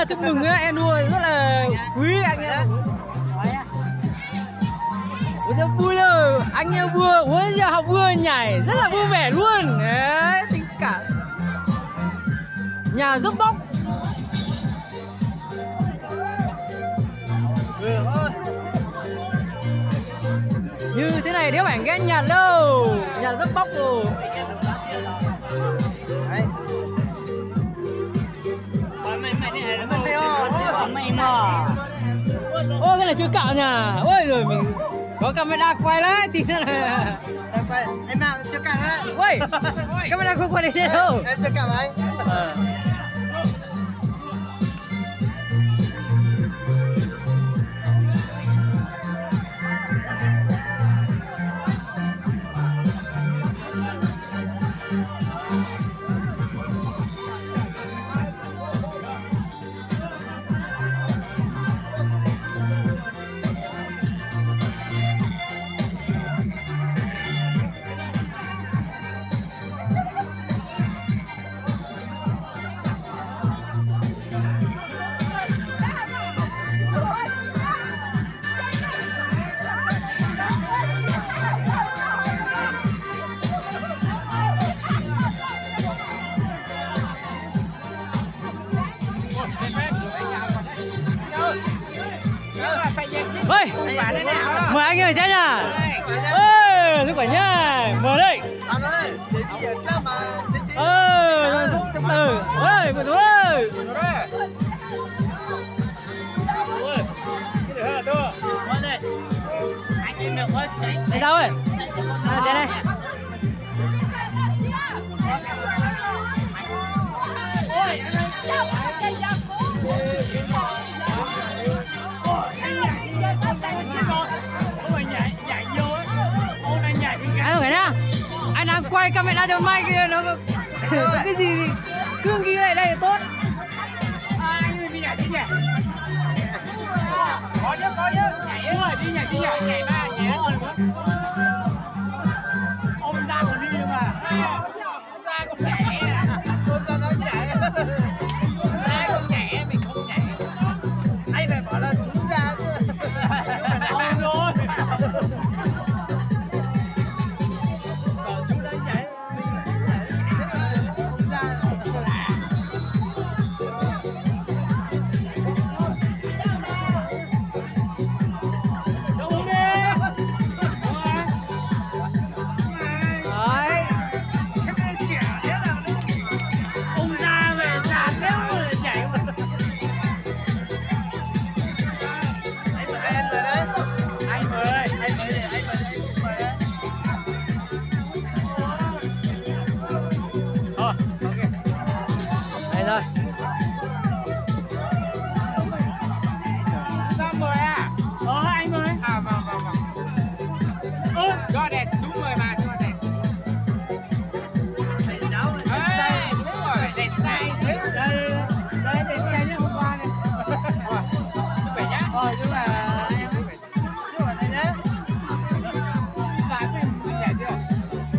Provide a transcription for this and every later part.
Chúc mừng nhá, em đùa rất là quý anh em. Ủa, sao vui lắm, anh em vừa uống rượu họ vừa nhảy, rất là vui vẻ luôn. Đấy, tình cảm. Nhà rất bốc. Như thế này đéo phải ghé nhà đâu, nhà rất bốc rồi. Ôi, cái này chưa cạo nhỉ? Ôi, rồi mình có camera quay đấy thì. Ê, mà chưa cạo đấy. Ôi, camera không quay được đâu. Em chưa cạo đấy. Ờ. Ê, mời anh ơi chắc nha. Ê, thứ bảy nhá. Mời đây. Ê, ê, mời tú ơi. Ê, sao ơi? À, chạy đây. Anh không phải nha. Anh đang quay camera cho Mai kìa, nó có cái gì cứ ghi lại đây là tốt. Có chứ, có chứ. Nhảy, nhảy, nhảy, nhảy, nhảy ba, nhảy ba. Ông ra còn đi mà. Ông ra còn nhảy à? Ông ra nó nhảy. Ông ra còn nhảy, mình không nhảy. Anh phải bảo là chú ra chứ. Không rồi. Bảo chú đã nhảy. Ồ, ok. Đây rồi. Sao mời à? Ờ, anh mời. À, vâng, vâng, vâng. Ơ, cho đẹp, đúng mời mà, cho đẹp. Ê, đúng rồi, đẹp trai. Đây, đây, đẹp trai nhất hôm qua này. Ủa, chúc mừng nhá. Ờ, chúc mừng.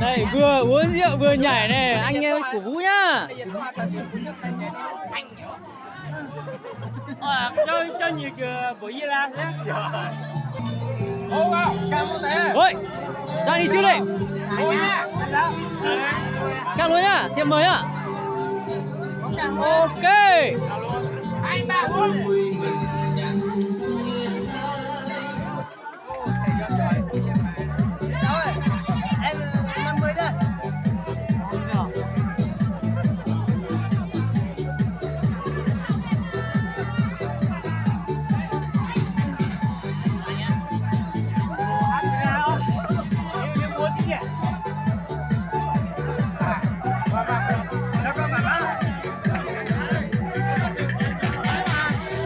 Đây, vừa uống rượu vừa nhảy này, anh em cổ vũ nhá. Cho, cho nhiều kìa, buổi Di Lăng nhé. Ôi, đang đi trước đây. Ôi nha. Căng luôn nhá, tiệm mời nhá. Ok. Anh bảo luôn.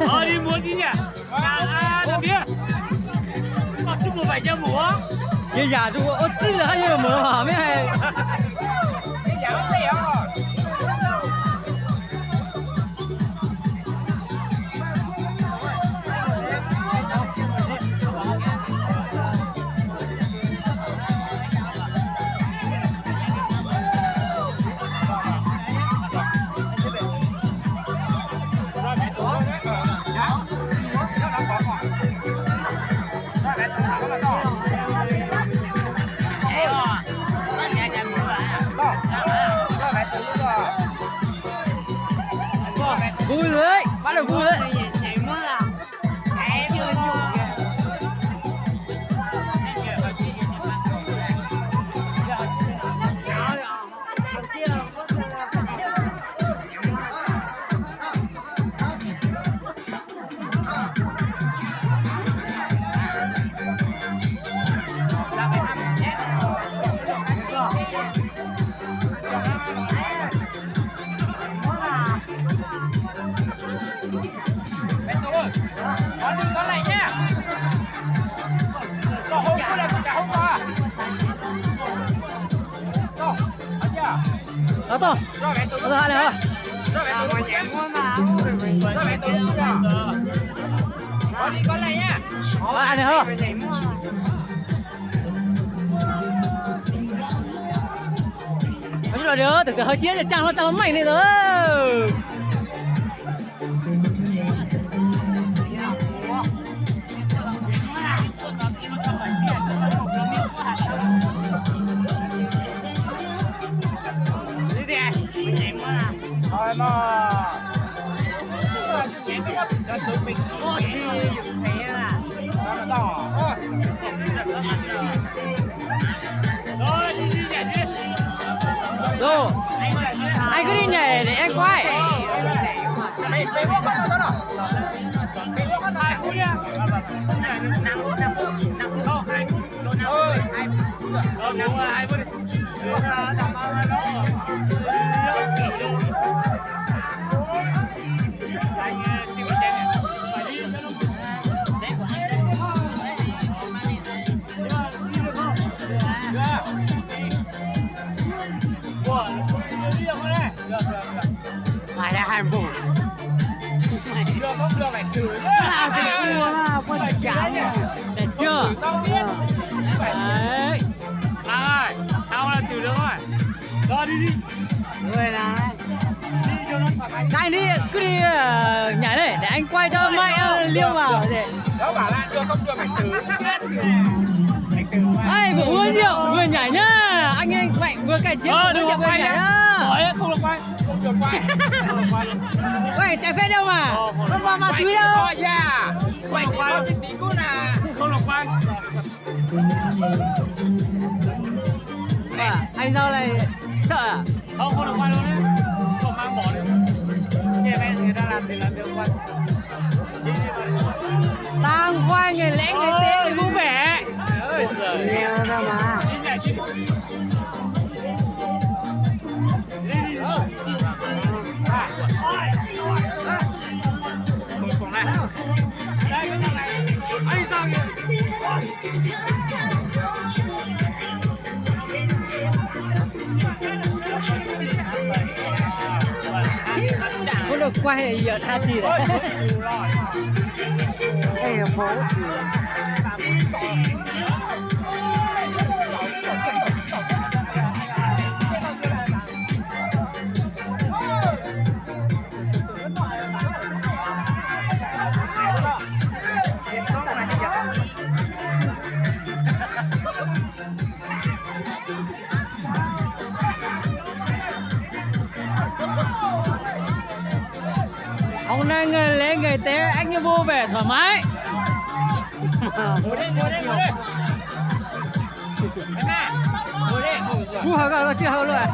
Ơ, đi mua tí nhỉ? À, à, đồng ý. Ơ, chứ một bảy trăm ổ. Yog yam rau ua txij lawm haj yog mus los mej hais. Vui rồi đấy, bắt đầu vui rồi đấy. Tau, tau, tau, ha ne ha. Ha ne ha. Tus twg hawv tsiab tsaa los tsaa los meej li ntawd. Anh cứ đi nhảy để em quay. Mày đã hai mùng. Là cái cua, cua chả. Được chưa? Đấy. Thắng rồi. Thắng là thử được rồi. Rồi đi đi. Rồi là. Đi cho nó thoải mái. Các anh đi, cứ đi, ờ, nhảy đây, để anh quay cho mai, ờ, liêu vào. Đó bảo là đưa không đưa mày thử. Ê, vừa uống rượu, vừa nhảy nhá. Anh em Mạnh vừa cày chiếc, vừa uống rượu, vừa nhảy nhá. Không được quay. Không được quay. Quay trái phép đâu mà. Không có ma túy đâu. Quay chỉ có trên tí cút nè. Không được quay. Anh Giao này sợ à? Không, không được quay luôn đấy. Không mang bỏ được. Kia này người ta làm thì làm được quay. Tang Khoa ngày lễ ngày Tết thì vui vẻ. Ôi giời. Nghèo ra mà. Có được quay giờ tha thì đấy. Ê, bố. Hôm nay ngày lễ ngày Tết anh vui vẻ thoải mái. Ngồi đây, ngồi đây, ngồi đây. Phú Hào các bạn chưa hào luôn à?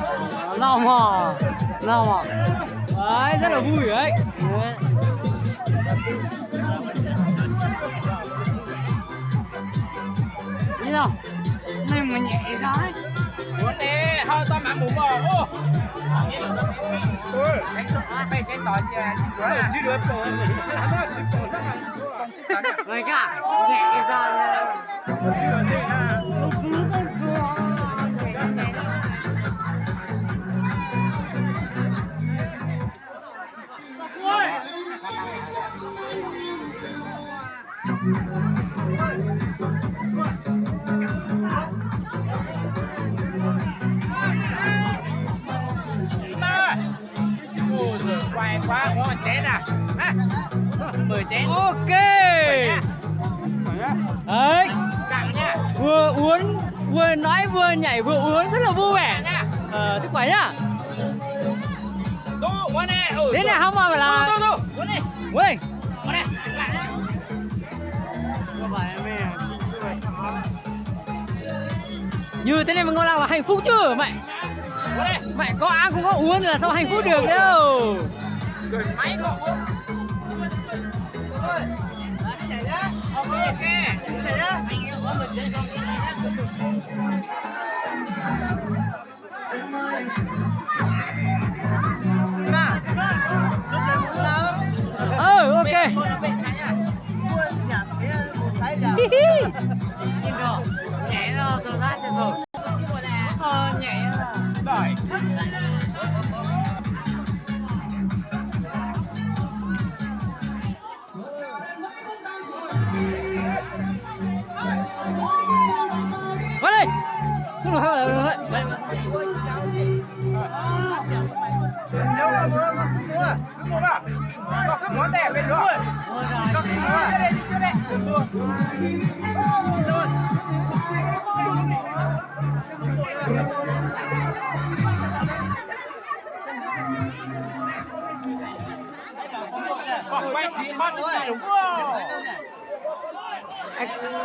Lo mò, lo mò. Đấy, rất là vui đấy. Đấy. Thế nào? Này mà nhảy rồi. Muốn đi, hơi to mà mù mờ. Ô. Ui, tránh tỏ kìa, xin chuối à. Người cả, nhảy rồi. Ôi, quay quá, có chén à. Hả? Mời chén. Ok. Quay nhá. Đấy. Cạn nhá. Vừa uống, vừa nói, vừa nhảy, vừa uống, rất là vui vẻ. Cạn nhá. Ờ, sức khỏe nhá. Tú, Thế này không mà là. Ui. Như thế này mà ngon là hạnh phúc chứ mày. Mày có ăn không có uống là sao hạnh phúc được đâu. Ờ, ok.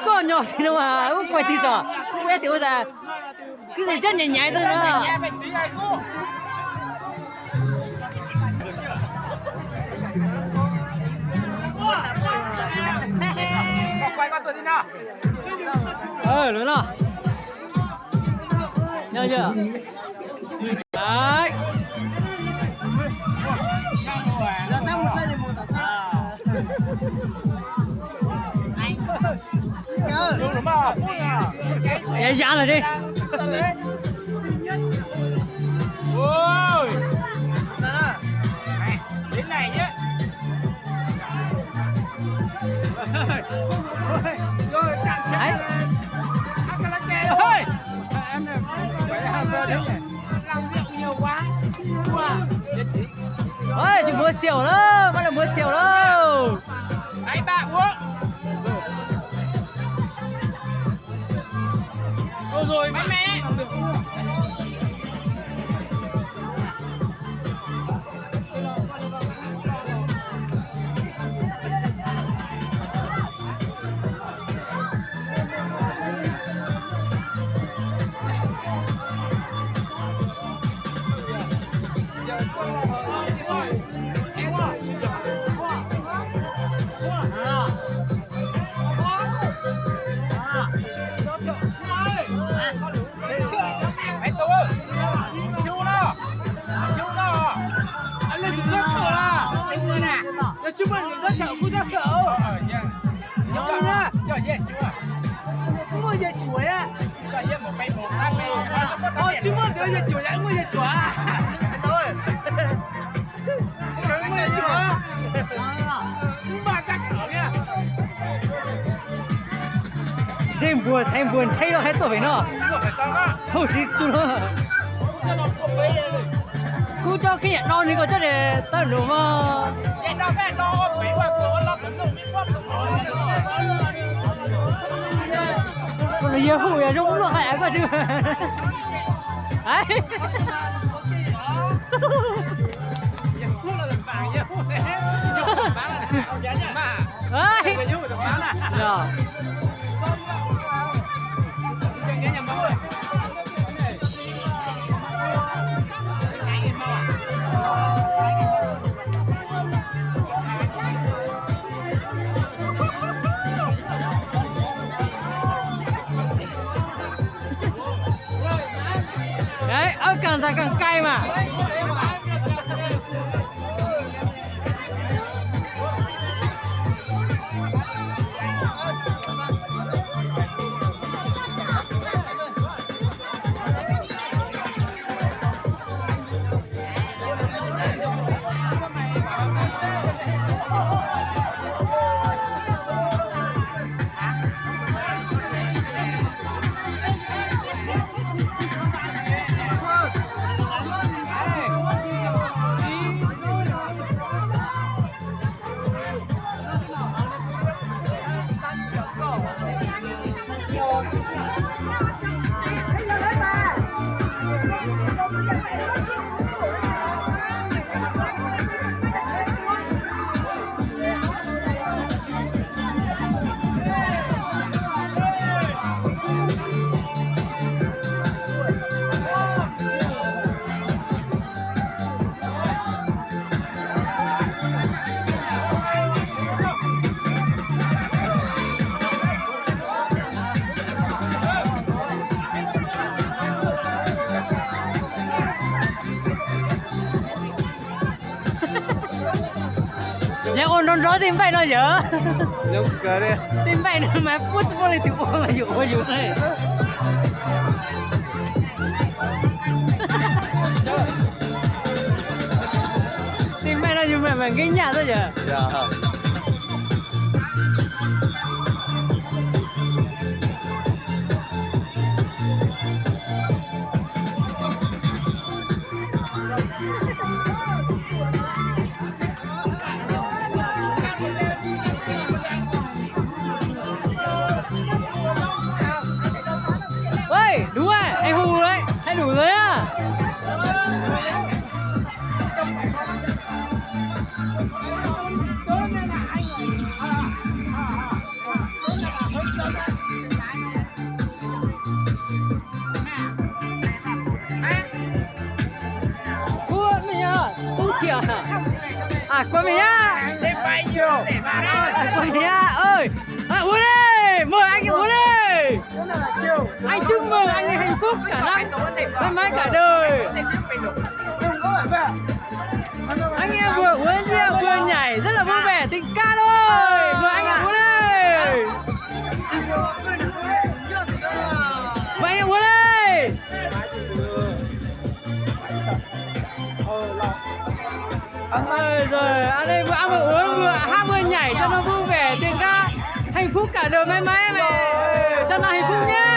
Koj nyob tim no mas ub quay tim xos, ub quay tim ub tas, kwv tij cov nyaim nyaim xwb na. Lawm no. Nyob yog. Yav lawm ne. Tsis muaj xiaum lawm, pab lawv muaj xiaum lawm. Zej npuas txhais npuas ntshai los hais tuaj pem no. Hauj siv tu no. Kuv coj khib nyiam no nws kom coj niam tawb num mog. Yog hu yog zoo luaj hais koj tsis. Đấy, ớt càng già càng cay mà. Yog ua nrov nrov tej npaij no yog, tej npaij no mas puab tsis muaj leej twg ua mas yus ua yus xwb. Tej npaij no yus mas mas nkeeb nyaj xwb yog. Ê, dua, es hu lawm, thaij lus lawm. Kuv me nyab, tub thiaj, kuv me nyab, kuv me nyab, ua li, mời anh ua li. Anh chúc mừng anh hạnh phúc cả năm, mãi mãi cả đời. Anh em vừa uống rượu vừa nhảy rất là vui vẻ tình ca thôi. Mời anh em uống đi. Mời anh em uống đi. Ôi giời, anh em vừa ăn vừa uống vừa hát vừa nhảy cho nó vui vẻ tình ca. Hạnh phúc cả đời mãi mãi này. Cho nó hạnh phúc nhé.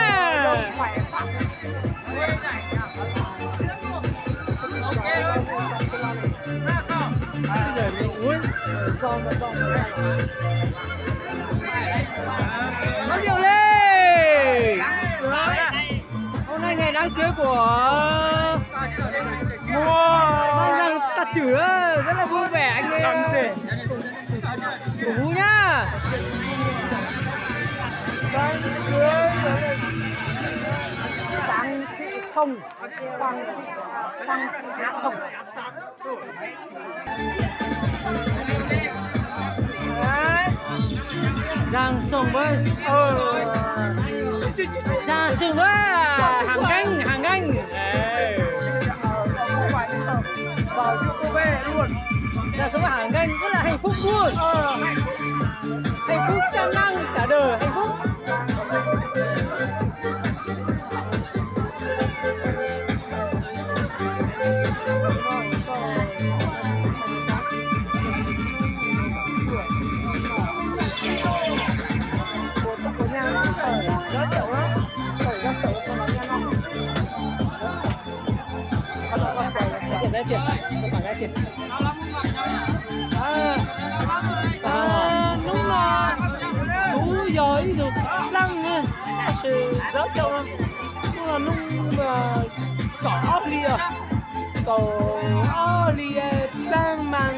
Giới thiệu Lê. Hôm nay ngày đám cưới của Văn Năng Tạp Chữ, rất là vui vẻ anh em. Cổ vũ nhá. Đám cưới Tăng Thị Sông, Tăng Thị, Tăng Thị Sông. Đấy. Giang Sông với, ờ, Giang Sông với, à, Hằng Anh, Hằng Anh. Đấy. Vào YouTube luôn. Giang Sông với Hằng Anh rất là hạnh phúc luôn. Ờ, hạnh phúc. Hạnh phúc trăm năm cả đời hạnh phúc. Hnub no kuv yog ib tug txiv dlaab, tab sis zawv coj hnub no hnub kaum ob hli, kaum ob hli dlaab mas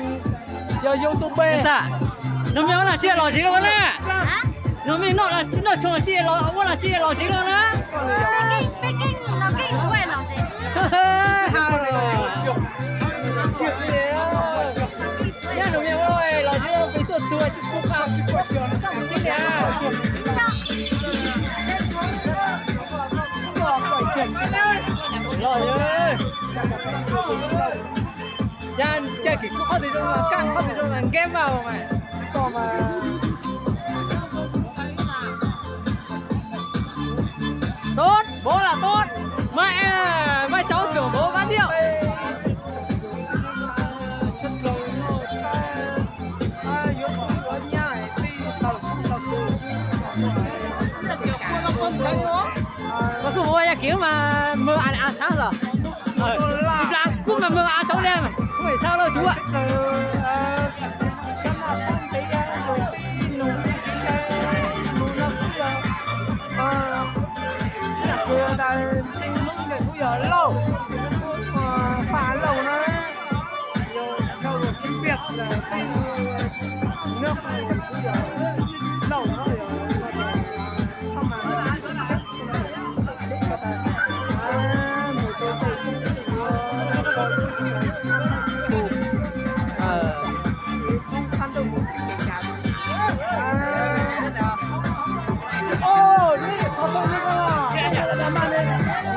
yog YouTube. Nug mej ua dlaab tsi los tsev lawm na? Nug mej noj tshoo tsi ua dlaab tsi los tsev lawm na? Nug mej ua los tsev lawm, peb tuaj txug tsis pub qab tsis pub tsev na. Los, cas kis kub qhov twg zoo, kaj qhov twg zoo mas nkeeb mas mas. Tốt, bố là tốt. Mẹ, mẹ cháu trưởng bố phát triệu. Koj kuj ua yam kiv mas mws a saab los. Kuj mas mws a tsaub le, kuj saab loj tsuv. Ntxhee Hmoob ces kuj yog Lauj, Paj Lauj na, yog Lauj Lug Tswb Viaj, kuj yog Lauj no yog thaj mas.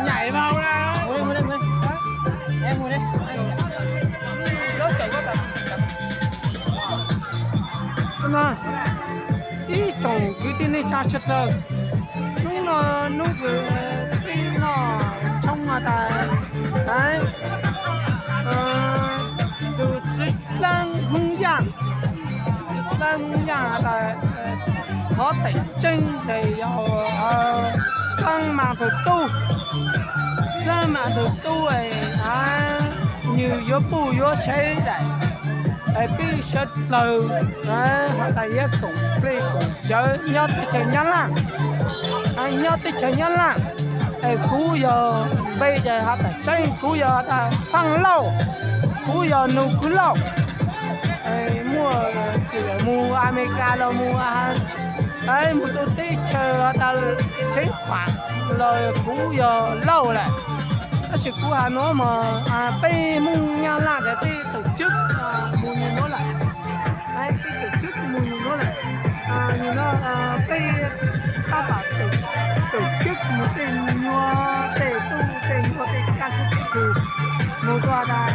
Nhảy vào nào. Ngồi đây, ngồi đây, ngồi đây. Em ngồi đây. Lốp chảy quá tao. No, ib tsoom kwv tij neej tsa sawv daws, hnub no hnub kws peb noj tshoob has tas, tus txiv dlaab Hmoob Yaj, txiv dlaab Hmoob Yaj has tas, qhov teem tseeb ces yog Xab Mas Ntug Tub, Xab Mas Ntug Tub, nwg yuav puj yuav sev daim, peb sawv dlawg has tas yuav koom dlej koom cawv nyob teb chaws Nyab Laj, nyob teb chaws Nyab Laj. Kuv yog npe ces has tas tseeb kuv yog has tas Faaj Lauj, kuv yog Nug Kwv Lauj. Muaj mus Amelikas los mus, mus tu teb chaws has tas Xeev Khuam los kuv yog Lauj lawm. Tab sis kuv has nuav mas peb Hmoob Nyab Laj ces peb tawm tswb mus nwg nuav lawm. Peb tawm tswb mus nwg nuav lawm. Nwg nuav peb tab tom tawm tswb mus tej nyuag tej tub tej nyuag tej kab tub tej tus mus rua tas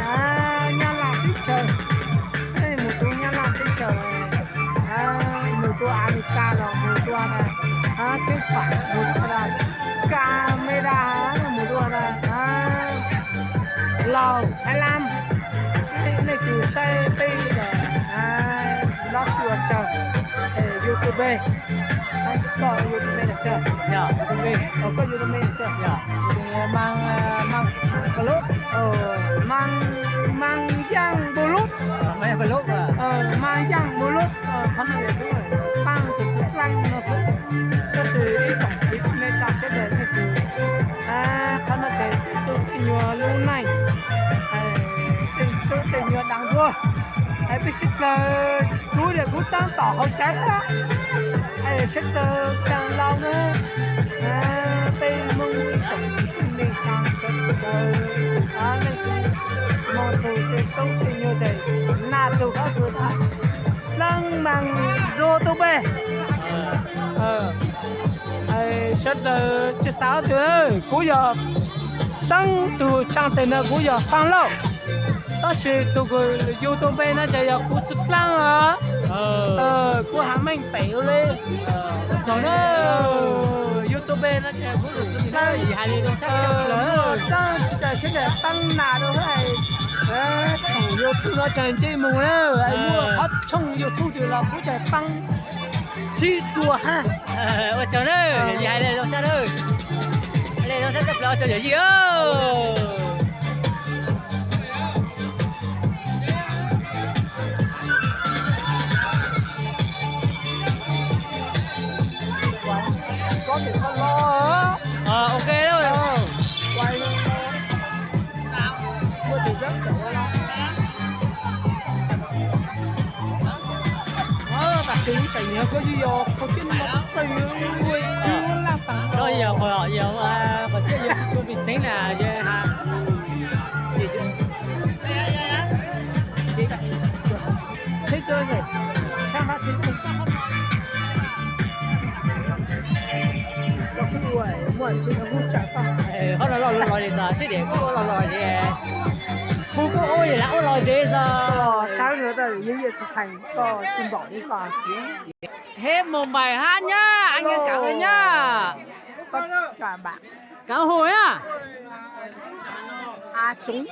Nyab Laj teb chaws, mus rua Nyab Laj teb chaws, mus rua Amelikas los mus rua tas Xeev Khuam, mus rua tas Canada, mus rua tas Laus, Thái Lan. Nej kws saib peb lub sij hawm YouTube, koj YouTube, koj YouTube, Mas Yaaj Npauj Lub, Mas Yaaj Npauj Lub, qhov no yog paab tus txiv dlaab no xwb. Tab sis ib tsoom kwv tij neej tsa sawv daws, qhov no ces tej tub tej nyuag lub neej, tej tub tej nyuag dag nruab, peb sib dlawg, kuv ces kuv taab tom hauv tsev, sawv daws caag laus na, peb Hmoob ib tsoom kwv tij neej tsa sawv daws, leej twg moog txug tej tub tej nyuag tes, naj txug qhov twg tas Xab Mas YouTube, sawv daws tsi xaav qhov twg, kuv yog taab tug tsaa tes no kuv yog Faaj Lauj, tab sis tug YouTube no ces yog kuv txiv dlaab os. Kuv has meej pem ua le, YouTube no ces kuv tus txiv dlaab, taab tsi tas sawv daws taab nas rua, tshooj YouTube no tsaag ncej moog na, muaj qhov tshooj YouTube twg los kuv tsaag paab sib dua hab. Ua tsaug na, yog li hais le zoo sab na, le zoo sab tshaj plaws ua tsaug yawm yij. Ok lawm. Tam sim lub sam yog koj yog qhov tseeb no, koj yog laj tas no, yog qhov tseeb yog tsis tshua pim teeb na, yog ha. Qhov no los los li txog sib dam kuj los los li, kuv kuj ua yam ua los li txog. Hib mus npaim hab nyab, a nyeej kam nyab. Kam hu nyab.